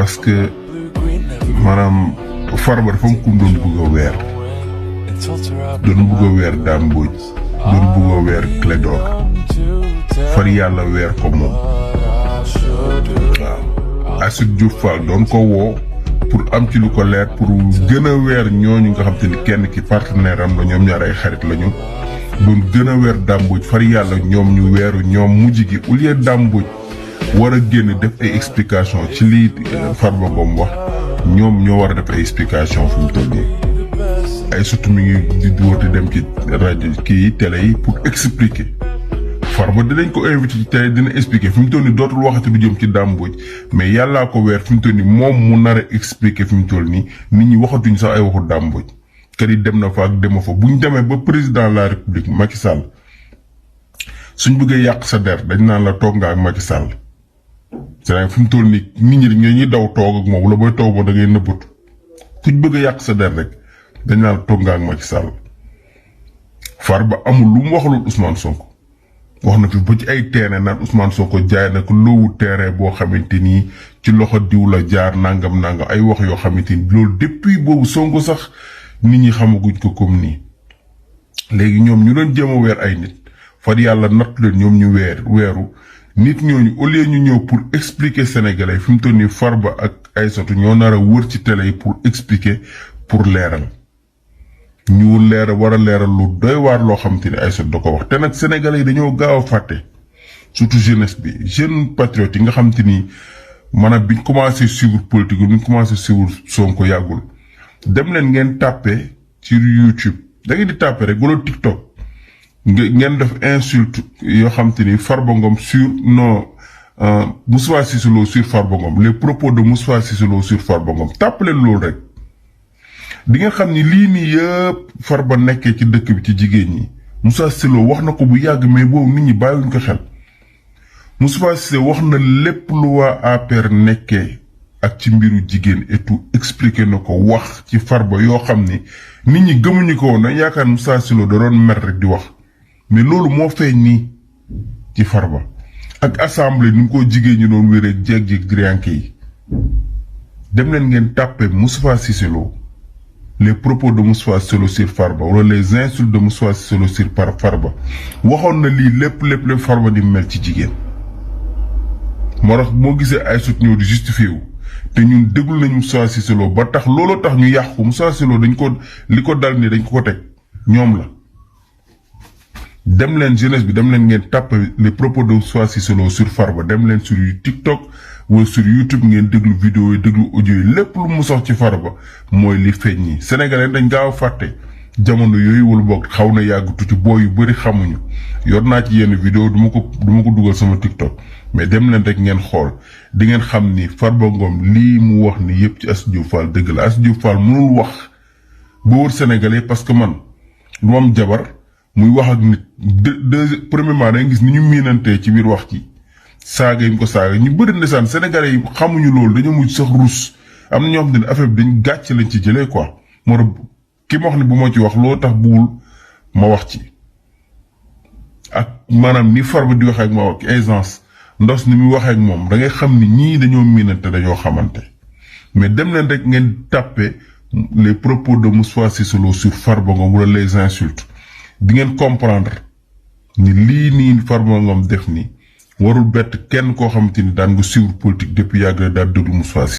parce que maanaam Farba dafa am kum doon bëgg a weer Dame Mbodj doon bëgg a weer Clédor far yàlla weer ko moom waaw Aïssatou Diop Fall doon ko woo pour am ci lu ko leer pour gën a weer ñooñu nga xam te ni kenn ki partenaire am la ñoom ñaar ay xarit lañu doon gën a weer Dame Mbodj far yàlla ñoom ñu weeru ñoom mujj gi au lieu Dame Mbodj war a génn def ay explication ci lii Farba Ngom wax ñoom ñoo war a def ay explication fu mu toll nii Aïssatou mi ngi di woote dem ci rajo kii télé yi pour expliquer Farba dinañ ko invité ci télé dina expliquer fi mu toll nii dootul waxati lu jëm ci Dame Mbodj mais yàllaa ko weer fi mu toll nii moom mu nar a expliquer fi mu toll nii nit ñi waxatuñ sax ay waxu Dame Mbodj kër yi dem na fa ak dema fa buñ demee ba président de la république Macky Sall suñ bëggee yàq sa der dañ naan la toog nga ak Macky Sall c'est fi mu toll nii nit ñi ñuy daw toog ak moom la booy toog moom da ngay nëbbatu kuñ bëgg a yàq sa der rek dañ naan la toog nga ak Macky Sall Farba amul lu mu waxalul Ousmane Sonko wax na fi ba ci ay terrain naan Ousmane Sonko jaay na ko loowu terrain boo xamante ni ci loxo diw la jaar nangam ay wax yoo xamante ni loolu depuis boobu Sonko sax nit ñi xamaguñ ko comme nii léegi ñoom ñu doon jéem a weer ay nit far yàlla natt leen ñoom ñu weeru nit ñooñu au lieu ñu ñëw pour expliquer sénégalais fi mu toll nii Farba ak Aïssatou ñoo nar a wër ci télé yi pour expliquer pour leeral ñu war a leeral lu doy waar loo xam te ne Aïssatou da ko wax te nag sénégalais yi dañoo gaaw a fàtte surtout jeunesse bi jeune patriote yi nga xam te ni maanaam biñ commencé suivre politique biñ commencé suivre Sonko yàggul dem leen ngeen tàppe ci YouTube da ngeen di tàppe rek wala TikTok ngeen def insulte yoo xam te ni Farba Ngom sur Moustapha Cissé sur Farba Ngom les propos de Moustapha Cissé sur Farba Ngom tàpp leen loolu rek di nga xam ni lii nii yëpp Farba nekkee ci dëkk bi ci jigéen ñi Moustapha Cissé wax na ko bu yàgg mais boobu nit ñi bàyyiwuñ ko xel Moustapha Cissé wax na lépp lu waa APR nekkee ak ci mbiru jigéen et tout expliqué na ko wax ci Farba yoo xam ni nit ñi gëmuñu ko woon dañ yaakaar Moustapha Cissé da doon mer rek di wax mais loolu moo feeñ nii ci Farba ak assemblée ni mu ko jigéen ñi doon wéree jeeg drianke yi dem leen ngeen tàppe Moustapha Cissé les propos de Moustapha Cissé sur Farba wala les insultes de Moustapha Cissé sur Farba waxoon na lii lépp Farba di mel ci jigéen moo tax moo gisee Aïssatou ñëw di justifié wu te ñun déglu nañ Moustapha Cissé ba tax looloo tax ñu yàq ko Moustapha Cissé dañ ko li ko dal nii dañ ko teg ñoom la dem leen jeunesse bi dem leen ngeen tàppe les propos de Moustapha Cissé sur Farba dem leen sur TikTok wala sur YouTube ngeen déglu vidéo yi déglu audio yi lépp lu mu sox ci Farba mooy li feeñ ñi sénégalais dañ gaaw a fàtte jamono yooyu wala boog xaw na yàgg tuuti boo yu bëri xamuñu yor naa ci yenn vidéo du ma ko dugal sama TikTok mais dem leen rek ngeen xool di ngeen xam ni Farba Ngom lii mu wax ni yëpp ci Aïssatou Diop Fall dëgg la Aïssatou Diop Fall mënul wax ba wër sénégalais parce que man lu am jabar muy wax ak nit premièrement da nga gis ni ñu miinantee ci biir wax ci saaga yi mu ko saaga ñu bëri ndeysaan sénégalais yi xamuñu loolu dañoo mujj sax ruus am na ñoo xam ne affaire bi dañ gàcc lañ ci jëlee quoi moo tax ki ma wax ne bu ma ci wax loo tax buul ma wax ci ak maanaam ni Farba di waxee ak ma ak aisance ndos ni muy waxee ak moom da ngay xam ni ñii dañoo miinante dañoo xamante mais dem leen rek ngeen tàppe les propos de Moustapha Cissé sur Farba Ngom wala les insultes di ngeen comprendre ni lii nii Farba Ngom def ni warul bett kenn koo xamante ni daan nga suivre politique depuis yàgg daal déglu Moustapha Cissé